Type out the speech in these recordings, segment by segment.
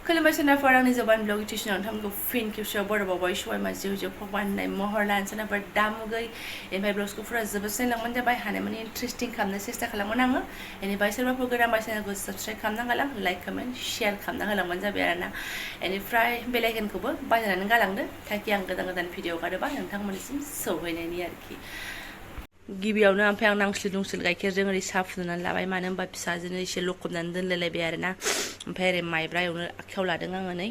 खुलुमबाय सोनाफोर आंनि Jobanivlog टिउसनाव नोंथांमोनखौ फिन खेबसेयाव बरावबावबाय सबायमा जिउ फगवान होननाय महर लानो सोनाफोर दामुगै एनिफ्राय ब्लग्सखौ फुरा जोबोद लांबानो जाबाय हानायमानि इन्टारेस्टिं खालामनो सेस्था खालामगोन आङो एनिफ्राय सोरबाफोर गोदानबा चेनेलखौ साबस्क्राइब खालामना गालां लाइक कमेन्ट शेयार खालामना गालांबानो जाबाय आरोना एनिफ्राय बेल आइकनखौबो बाजायनानै गालांदो ताकि आं गोदान भिडिअ हगारोबा नोंथांमोननिसिम सौहैनायनि आरोखि गिबियावनो ओमफ्राय आं नांस्लिद नुंस्लिद गाइखेरजों ओरै साहा फुदुंनानै लाबाय मानो होनबा फिसाजोनो एसे लखबनानै दोनलायलायबाय आरोना ओमफ्राय ओरै माइब्रा एवनो आखायाव लादों आङो नै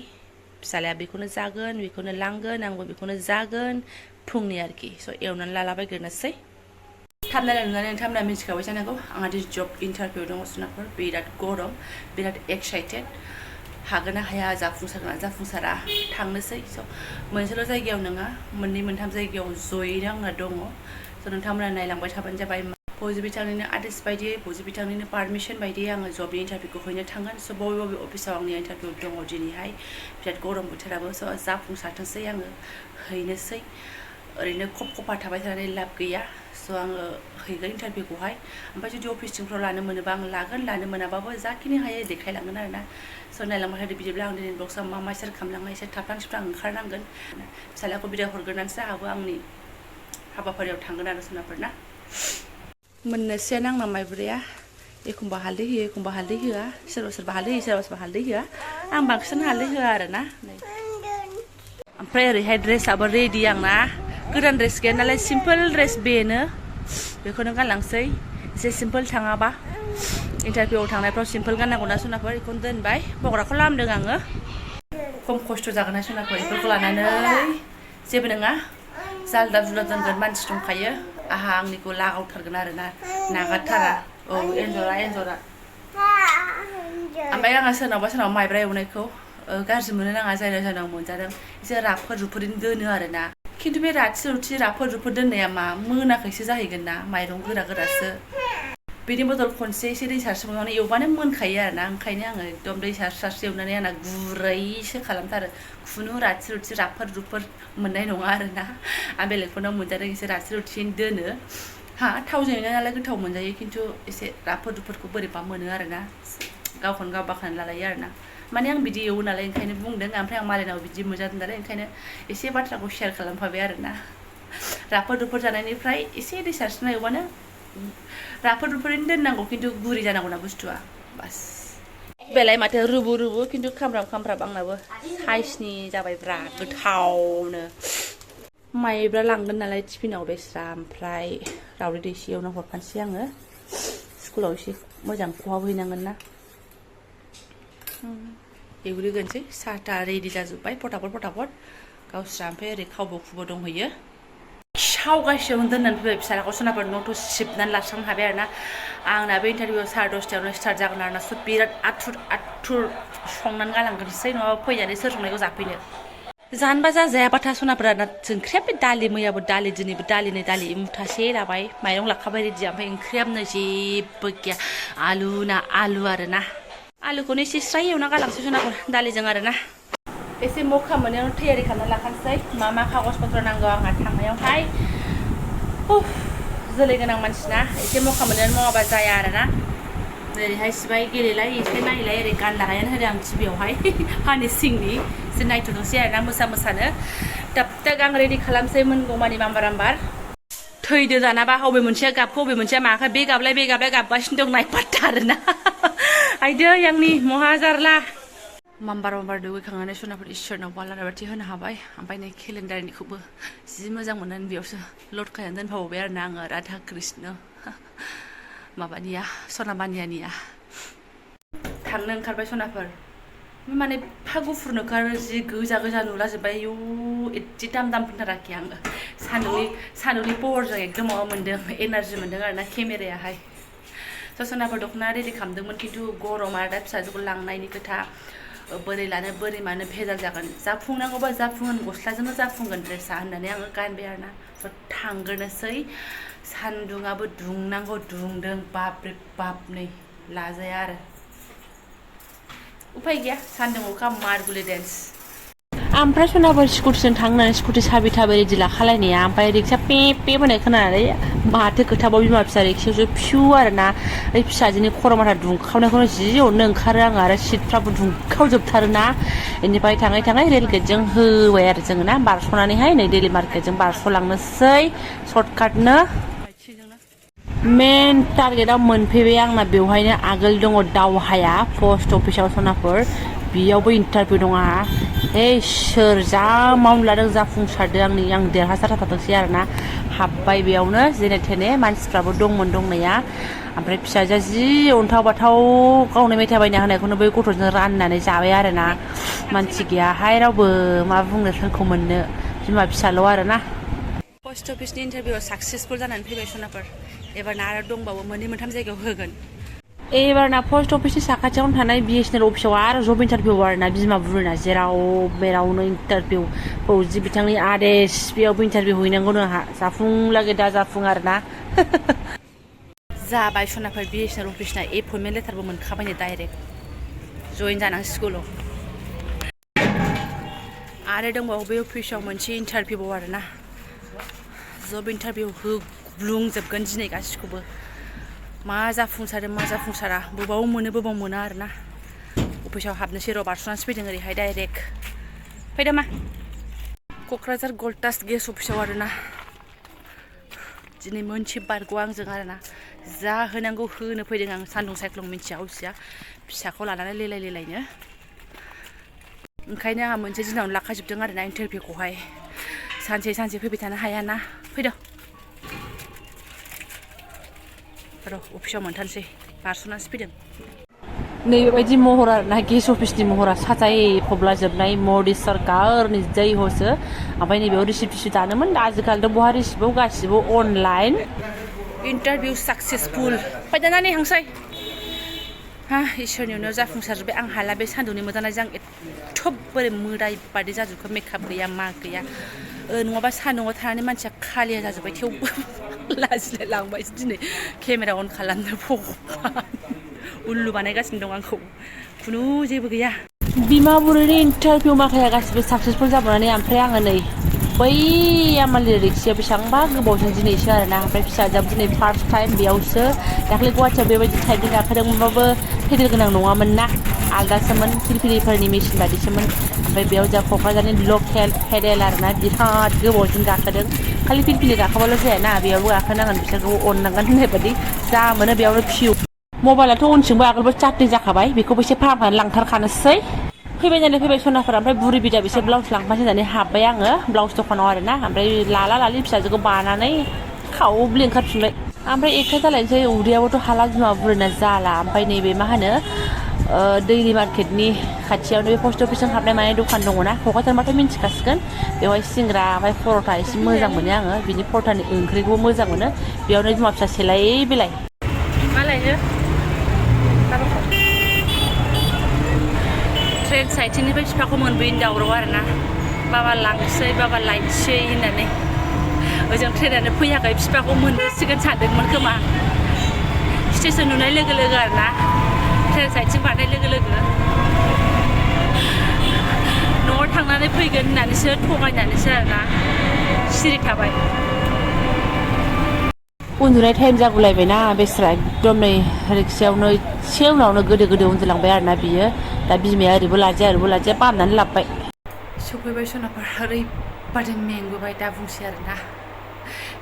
फिसालाया बेखौनो जागोन बेखौनो लांगोन आंबो बेखौनो जागोन फुंनि आरोखि स' एवनानै लालाबायग्रोनोसै थाब नायनानै नोंथांमोना मिथिखाबाय जानांगौ आंहा दिनै जब इन्टारभिउ दङ सोनाफोर बिराद गरम बिराद एक्साइटेड हागोन ना हाया जाफुंसारगोन ना जाफुंसारा थांनोसै स' मोनसेल' जायगायाव नङा मोननै मोनथाम जायगायाव जयैनो आंना दङ स' नोंथांमोना नायलांबाय थाबानो जाबाय फौजि बिथांनिनो आदेश बायदियै फौजि बिथांनिनो पारमिसन बायदियै आङो जबनि इन्टारभिउखौ हैनो थांगोन स' बबे अफिसाव आंनि इन्टारभिउ दङ दिनैहाय बिराद गरम बोथोराबो स' जाफुंसारथोंसै आङो हैनोसै ओरैनो खफा थाबाय थानानै लाब गैया स' आङो हैगोन इन्टारभिउखौहाय ओमफ्राय जुदि अफिस सिंफ्राव लानो मोनोबा आं लागोन लानो मोनाबाबो जाखिनि हायो देखायलांगोन आरोना स' नायलांबाय थादो बिदिब्ला आं दिनै ब्लग्सआव मा मा सेयार खालामलांनो एसे थाबथां थिबथां ओंखारनांगोन फिसालाखौ बिदाय हरग्रोनानैसो आंहाबो आंनि हाबाफारियाव थांगोन आरो सोनाफोर ना मोननोसै आंना माइब्राया एखमबा हालदै होयो एखमबा हालदै होआ सोरबा सोरबा हालदै होयो सोरबा सोरबा हालदै होआ आं बांसिन हालदै होआ आरोना ओमफ्राय ओरैहाय ड्रेसआबो रेडि आंना गोदान ड्रेस गैया नालाय सिम्पोल ड्रेस बेनो बेखौनो गानलांसै एसे सिम्पोल थाङाबा इन्टारभिउआव थांनायफ्राव सिम्पोल गाननांगौ ना सोनाफोर बेखौनो दोनबाय बग्राखौ लामदों आङो खम खस्थ' जागोन ना सोनाफोर बेफोरखौ लानानै जेबो नङा जालदा जुलदा दोनगोन मानसि दंखायो आहा आंनिखौ लागावथारगोन आरोना नागारथारा औ एन्जरा ओमफ्राय आंहा सोरनावबा माइब्रा एवनायखौ गाज्रि मोननो नाङा जायनाव मोनजादों एसे राफोद रुफोदैनो दोनो आरोना खिन्थु बे रुथि राफोद रुफोद दोननाया मा मोनाखैसो जाहैगोन ना माइरं गोरासो बिनि बदल खनसे एसे दै सारस्रोनानै एवबानो मोनखायो आरोना ओंखायनो आङो एकदम दै सारस्रो एवनानै आंना गुरैसो खालामथारो खुनु रुथि राफोद रुफोद मोननाय नङा आरोना आं बेलेगफोरनाव मोनजादों एसे रुथि रुथियैनो दोनो हा थावजों एवनाय नालाय गोथाव मोनजायो खिन्थु एसे राफोद रुफोदखौ बोरैबा मोनो आरोना गावखौनो गाव बाखानानै लालायो आरोना माने आं बिदि एवो नालाय ओंखायनो बुंदों ओमफ्राय आं मालायनाव बिदि मोनजादों नालाय ओंखायनो एसे बाथ्राखौ शेयार खालामफाबाय आरोना राफोद रुफोद जानायनिफ्राय एसे दै सारस्रोना एवबानो राफोद रुफोदैनो दोननांगौ खिन्थु गुरै जानांगौ ना बुस्थुआ बास बेलाय माथो रुबु खिन्थु खामफ्राम आंनाबो साइसनि जाबायब्रा गोथावनो माइब्रा लांगोन नालाय टिफिनाव बेस्रा ओमफ्राय दावदै दैसे एवना हरफानोसै आङो स्कुलाव एसे मोजां खहाबहैनांगोन ना एवग्रोगोनसै साहाथा रेडि जाजोब्बाय फटाफट गावस्रा ओमफ्राय ओरै खावबो खुबो दंहैयो सावगासेयावनो दोननानै फैबाय फिसालाखौ सोनाफोर न'थ' सिबनानै लास्रांनो हाबाय आरोना आंना बे इन्टारभिउआ 10:30 स्टार्ट जागोन आरोना स' बिराद आथुर संनानै गालांग्रोनोसै नङाबा फैनानै सोर संनायखौ जाफैनो जानोबा जाजायाबाथा सोनाफोरा ओंख्रिया बे दालि मैयाबो दालि दिनैबो दालि मुथासे लाबाय माइरं लाखाबाय रेडि ओमफ्राय ओंख्रियाबो जेबो गैया आलु आरोना आलुखौनो एसे स्राय एवना गालांसै सोनाफोर दालिजों आरोना एसे मखा मोननायावनो थियारि खालामना लाखानोसै मा कागज पत्र नांगौ आंहा थांनायावहाय जोलै गोनां मानसिना एसे मखा मोननायावनो मावाबा जाया आरोना ओरैहाय सिबाय गेलेलाय एसे नायलाय ओरै गान लागायनानै होदों आं टिभियावहाय हानि सिंनि एसे नायथ'नोसै आरोना मोसानो दाब आं रेडि खालामसै मोनगौमानि बाम्बार थैदो दानाबा बबे मोनसेया गाबखौ बबे मोनसेया माखौ बे गाबलाय गाबगासिनो दं नायफादो आरोना आइदै आंनि महा जारला बाम्बार दुगैखांनानै सोनाफोर इसोरनाव आलारि बाथि होनो हाबाय ओमफ्राय नै केलेन्डारनिखौबो जि मोजां मोननानै बेयावसो लड खालामनानै दोनफाबाय आरोना आङो राधा कृष्ण माबानिया सनाबानियानिया थांनो ओंखारबाय सनाफोर माने फा गुफुरनो ओंखारो जि गोजा नुलाजोब्बाय आयौ एदि दाम फुनथाराखै आङो सान्दुंनि पावारजों एकदम माबा मोन्दों एनार्जि मोन्दों आरोना केमेरायाहाय सनाफोर दख'ना रेडि खालामदोंमोन खिन्थु गरम आरो दा फिसाजोखौ लांनायनि खोथा बोरै लानो बोरै मानो भेजाल जागोन जाफुंनांगौबा जाफुंगोन गस्लाजोंनो जाफुंगोन ड्रेसा होननानै आङो गानबाय आरोना स' थांग्रोनोसै सान्दुङाबो दुंनांगौ दुंदों बाबरे बाब नै लाजाया आरो उफाय गैया सान्दुं अखा मारगुलि डेन्स ओमफ्राय सनाफोर स्कुटिजों थांनानै स्कुटि साबि थाबाय रेडि लाखालायनाया ओमफ्राय रिक्सा पे पे होनाय खोनानानै माथो खोथाबाव बिमा फिसा रिक्सायावसो फिउ आरोना ओइ फिसाजोनि खर' माथा दुंखावनायखौनो जि अननो ओंखारो आङो आरो सिटफ्राबो दुंखावजोबथारोना बेनिफ्राय थाङै थाङै रेल गेटजों होबाय आरो जोङो ना बारस'नानैहाय नै दैलि मार्केटजों बारस'लांनोसै सर्टकाटनो मेन टारगेटआव मोनफैबाय आंना बेवहायनो आगोल दङ दावहाया पस्ट अफिसाव सनाफोर बेयावबो इन्टारभिउ दङ आंहा हे सोर जा मावनो लादों जाफुंसारदों आं देरहासार जाथारदोंसै आरोना हाबबाय बेयावनो जेने थेने मानसिफ्राबो दंमोन दंनाया ओमफ्राय फिसाजोआ जि अन्थाव बाथाव गावनो मेथाइ बायना होनायखौनो बै गथ'जों राननानै जाबाय आरोना मानसि गैयाहाय रावबो मा बुंनो सोरखौ मोननो बिमा फिसाल' आरोना पस्ट अफिसनि इन्टारभिउआव साक्सेसफुल जानानै फैबाय सनाफोर एबारना आरो दंबावो मोननै मोनथाम जायगायाव होगोन एबारना पस्ट अफिसनि साखाथियावनो थानाय BSNL अफिसाव आरो जब इन्टारभिउ आरोना बिमा बुरैना जेराव मेरावनो इन्टारभिउ फौजि बिथांनि आदेश बेयावबो इन्टारभिउ हैनांगौनो आंहा जाफुंलागै दा जाफुं आरोना जाबाय सनाफोर BSNL अफिसना एपइन्टमेन्ट लेटारबो मोनखाबायनो डाइरेक्ट जइन जानांसिगौल' आरो दंबावो बे अफिसाव मोनसे इन्टारभिउ आरोना जब इन्टारभिउ होब्लुंजोबगोन दिनै गासिखौबो मा जाफुंसारो मा जाफुंसारा बबाव मोनो बबाव मोना आरोना अफिसाव हाबनोसै र' बारस'नानैसो फैदों ओरैहाय डाइरेक्ट फैदो मा क'क्राझार गल्टास गेस अफिसाव आरोना दिनै मोनसे बारग' आंजों आरोना जा होनांगौ होनो फैदों आं सान्दुं सायख्लुं मिन्थिया हसिया फिसाखौ लानानै लेलाय लेलायनो ओंखायनो आंहा मोनसे दिनावनो लाखाजोबदों आरोना इन्टारभिउखौहाय सानसे सानसे फैबाय थानो हायाना फैदो र' अफिसाव मोनथारसै बारस'नासो फैदों नैबेबायदि महर आरोना गेस अफिसनि महरा साजायफबलाजोबनाय मदि सरकारनि जै होसो ओमफ्राय नैबेयाव रिसिप्ट टिसिप्ट दानोमोन आजिखालिथ' बहा रिसिप्टआव गासिबो अनलाइन इन्टारभिउ साक्सेसफुल फैदानानै हांसै हा इसोरनि उनाव जाफुंसारजोब्बाय आं हाला बे सान्दुंनि मोदानायजों आं एथ' बोरै मोदाय बादि जाजोबखो मेकआप गैया मा गैया नङाबा सान्दुंआव थानानै मानसिया खालिया जाजोब्बाय थेवबो लाजिलाय लांबायसो दिनै केमेरा अन खालामनो भगबान उल्लु बानायगासिनो दं आंखौ खुनु जेबो गैया बिमा बुरैनि इन्टारभिउ माखाया गासिबो साक्सेसफुल जाबोनानै ओमफ्राय आङो नै बै आमालि रिक्साया बेसेबांबा गोबावजों दिनैसो आरोना ओमफ्राय फिसाजोआबो दिनै फार्स्ट टाइम बेयावसो दाख्लै गुवाहाटियाव बेबायदि टाइपनि गाखोदोंमोनबाबो पेडेल गोनां नङामोन ना आलदासोमोन फिरफिलिफोरनि मेसिन बायदिसोमोन ओमफ्राय बेयाव जा क'क्राझारनि लकेल पेडेल आरोना बिराद गोबावजों गाखोदों खालि फिरफिलि गाखोबाल' जायाना बेयावबो गाखोनांगोन बिसोरखौ अननांगोन होननाय बायदि जा मोनो बेयावनो फिउ मबाइलाथ' उनथिंबो आगोलबो चार्जिं जाखाबाय बेखौबो एसे फाहामनानै लांथारखानोसै फैबाय नालाय फैबाय सनाफोरा ओमफ्राय बुरि बिदा बिसोर ब्लाउस लांफानोसै होननानै हाबबाय आङो ब्लाउस दखानाव आरोना ओमफ्राय लाला लालि फिसाजोखौ बानानै खावब्लि ओंखारफिनबाय ओमफ्राय एकथा जालायनोसै उदैयाबोथ' हाला बिमा बुरैना जाला ओमफ्राय नैबे मा होनो दैलि मार्केटनि खाथियावनो बे पस्ट अफिसजों हाबनाय माने दखान दङना क'क्राझारबाथ' मिन्थिखासिगोन बेवहाय सिंग्रा ओमफ्राय पर'था एसे मोजां मोनो आङो बिनि पर'थानि ओंख्रिखौबो मोजां मोनो बेयावनो बिमा फिसा सेलाय बेलाय मा लायनो ट्रेन साइथिंनिफ्राय बिफाखौ मोनबोयैनो दावराव आरोना बाबा लांसै बाबा लायनोसै होननानै ओजों ट्रेनानो फैयाखै बिफाखौ मोनबोसिगोन सानदोंमोन खोमा स्टेसन नुनाय लोगो लोगो आरोना ट्रेन साइथिं बारनाय लोगो लोगो न'आव थांनानै फैगोन होननानैसो थगायनानैसो आरोना सिरि थाबाय उन्दुनाय टाइम जागुलायबायना बेस्रा एकदम नै रिक्सायावनो एसे उनावनो गोदो गोदो उन्दुलांबाय आरोना बियो दा बिमाया ओरैबो लाजिया बामनानै लाबबाय सफैबाय सनाफोर ओरैबादि मेंबोबाय दा बुंसै आरोना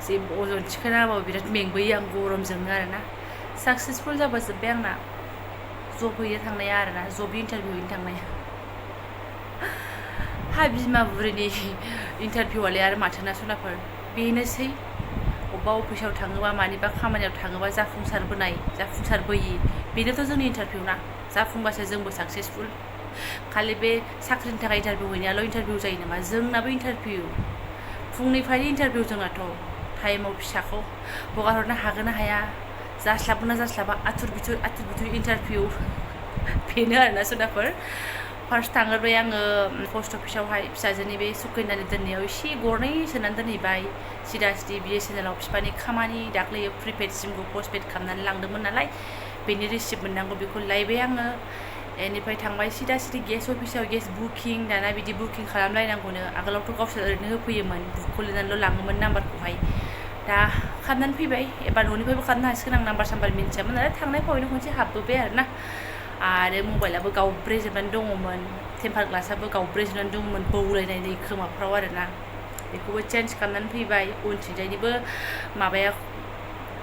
जेबो अजन थिखोनाबाबो बिराद मेंबोयो आं गरमजोंनो आरोना साक्सेसफुल जाबोजोब्बाय आंना जब हैनो थांनाया आरोना जब इन्टारभिउ हैनो थांनाया हा बिमा बुरैनि इन्टारभिउआलाय आरो माथोना सनाफोर बेनोसै अबेबा अफिसाव थाङोबा मानिबा खामानियाव थाङोबा जाफुंसारबोयि बेनोथ' जोंनि इन्टारभिउ ना जाफुंबासो जोंबो साक्सेसफुल खालि बे साख्रिनि थाखाय इन्टारभिउ हैनायाल' इन्टारभिउ जायो नामा जोंनाबो इन्टारभिउ फुंनिफ्रायनो इन्टारभिउ जोंनाथ' टाइमाव फिसाखौ हगारहरनो हागोन ना हाया जास्लाबगोन ना जास्लाबा आथुर बिथुर इन्टारभिउ बेनो आरोना सनाफोर फार्स्ट थांग्रोबाय आङो पस्ट अफिसावहाय फिसाजोनि बे सुखैनानै दोननायाव एसे गरनै सोनानै दोनहैबाय सिदा सिदि BSNL आव बिफानि खामानि दाख्लैयो प्रिपेड सिमखौ पस्टपेड खालामनानै लांदोंमोन नालाय बेनि रिसिप्ट मोननांगौ बेखौ लायबाय आङो बेनिफ्राय थांबाय सिदा सिदि गेस अफिसाव गेस बुकिं दाना बिदि बुकिं खालामलायनांगौनो आगोलावथ' गावसोर ओरैनो होफैयोमोन बुकखौ लिरनानैल' लाङोमोन नाम्बारखौहाय दा खालामनानै फैबाय एबार न'निफ्रायबो खालामनो हासिगोन आं नाम्बार साम्बार मिन्थियामोन नालाय थांनाय फावैनो खनसे हाबबोबाय आरो ना आरो मबाइलाबो गावब्रेजोबनानै दङमोन टेम्पार ग्लासाबो गावब्रेजोबनानै दङमोन बौलायनाय नै खोमाफ्राव आरो ना बेखौबो चेन्ज खालामनानै फैबाय उनथिंजायनिबो माबाया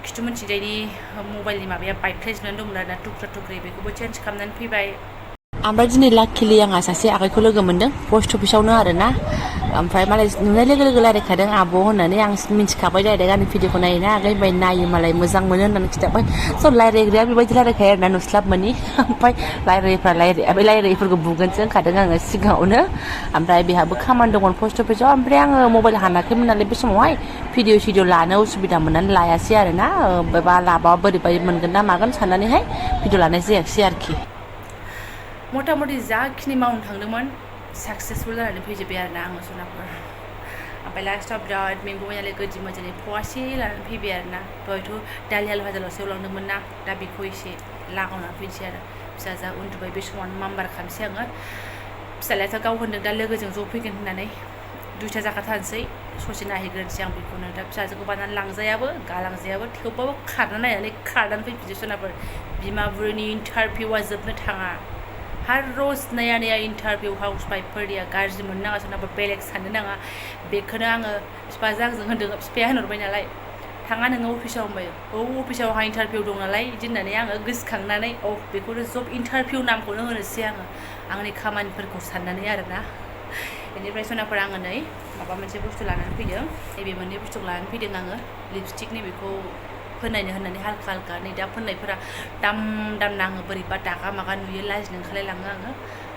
खिथुमोनथिंजायनि मबाइलनि माबाया बायख्लायजोबनानै दंमोन आरो ना थुख्रा थुख्रि बेखौबो चेन्ज खालामनानै फैबाय ओमफ्राय दिनै लाकिलि आंहा सासे आगैखौ लोगो मोन्दों पस्ट अफिसावनो आरो ना ओमफ्राय मालाय नुनाय लोगो लोगो रायलायखादों आब' होननानै आं मिन्थिखाबाय डाइरेक्ट आंनि भिडिअखौ नायोना आगै ओमफ्राय नायो मालाय मोजां मोनो होननानै खिन्थाबाय स' रायलायग्राया बेबायदि रायलायखायो आरो ना नुस्लाब मोनि ओमफ्राय रायलायैफोरखौ बुगोनसो होनखादों आङो सिगाङावनो ओमफ्राय बेहाबो खामानि दंमोन पस्ट अफिसाव ओमफ्राय आङो मबाइल हानाखैमोन नालाय बे समावहाय भिडिअ लानो उसुबिदा मोननानै लायासै आरो ना बा लाबा बोरैबा मोनगोन ना मागोन साननानैहाय भिडिअ लानाय जायाखिसै आरोखि मथा मथि जाखिनि मावनो थांदोंमोन साक्सेसफुल जानानै फैजोब्बाय आरो ना आङो सनाफोर ओमफ्राय लास्टआव बिराद मेंबोबाय नालाय गोदि मोजाङै फवासे लानानै फैबाय आरो ना दहायथ' दालि आलु भाजाल'सो एवलांदोंमोन ना दा बेखौ एसे लागावनानै फैनोसै आरो फिसाजोआ उन्दुबाय बे समावनो माम्बार खालामसै आङो फिसाज्लायाथ' गाव होनदों दा लोगोजों ज' फैगोन होननानै 2ता जाखाथारनोसै ससे नायहैग्रोनोसै आं बेखौनो दा फिसाजोखौ बानानै लांजायाबो गालांजायाबो थेवबाबो खारना नायनानै खारनानै फैफिनसै सनाफोर बिमा बुरैनि इन्टारभिउआ जोबनो थाङा हर रोज नया नया इन्टारभिउ हाउस वाइफफोरनिया गाज्रि मोननो नाङा सोरनाबा बेलेग साननो नाङा बेखौनो आङो बिफाजों आंजों होनदों बिफाया होनहरबाय नालाय थाङा नोङो अफिसाव होनबाय अफिसाव आंहा इन्टारभिउ दं नालाय बिदि होननानै आङो गोसोखांनानै बेखौनो जब इन्टारभिउ नामखौनो होनोसै आङो आंनि खामानिफोरखौ साननानै आरोना बेनिफ्राय सनाफोर आङो नै माबा मोनसे बुस्थु लानानै फैदों नैबे मोननै बुस्थुखौ लानानै फैदों आङो लिपस्टिक नैबेखौ फोननायनो होननानै हाल्का हाल्का नै दा फोननायफोरा दाम दाम नाङो बोरैबा दागा मागा नुयो लाजिनो ओंखारलायलाङो आङो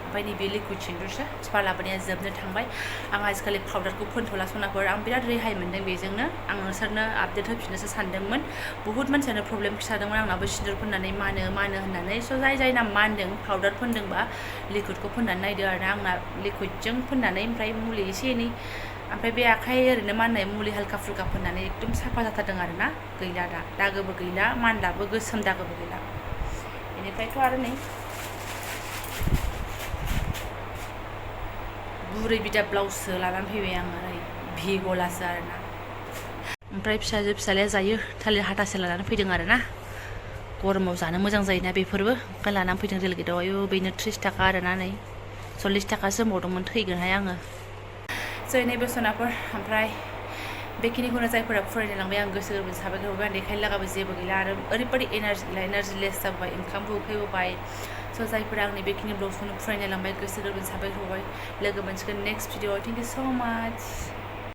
ओमफ्राय नैबे लिकुइड सिन्दुरसो स्पा लाबोनाया जोबनो थांबाय आं आजिखालि पाउडारखौ फोनथ'ला सनाफोर आं बिराद रेहाय मोन्दों बेजोंनो आं नोंसोरनो आपडेट होफिननोसो सानदोंमोन बुहुत मानसियानो प्रब्लेम खिथादोंमोन आंनाबो सिन्दुर फोननानै मानो होननानै स' जायना मानदों पाउडार फोनदोंबा लिकुइडखौ फोननानै नायदो आरोना आंना लिकुइडजों फोननानै ओमफ्राय मुलि एसे एनै ओमफ्राय बे आखाइ ओरैनो माननाय मुलि हाल्का फुल्का फोननानै एकदम साफा जाथारदों आरो ना गैला दा दागोबो गैला मानलाबो गोसोम दागोबो गैला बेनिफ्रायथ' आरो नै बुरै बिदा ब्लाउससो लानानै फैबाय आङो ओरै भि गलासो आरोना ओमफ्राय फिसाज्लाया जायो थालिर हाथासे लानानै फैदों आरोना गरमाव जानो मोजां जायोना बेफोरबो ओंखाय लानानै फैदों रेलगेटआव आयु बेनो 30 थाखा आरोना नै 40 थाखासो होनबावदोंमोन थैगोनहाय आङो जोंनि बोसोनाफोर ओमफ्राय बेखिनिखौनो जायफोरा फरायनो लांबाय आं गोसो गोरबो साबायखर होबाय आं देखायनो लागाबो जेबो गैला आरो ओरैबायदि एनार्जि लेस जाबाय ओंखामबो उखैबोबाय स' जायफोरा आंनि बेखिनि ब्लग्सखौनो फरायनो लांबाय गोसो गोरबो साबायखर होबाय लोगो मोनसिगोन नेक्स्ट भिडिअ थेंक इउ स' माच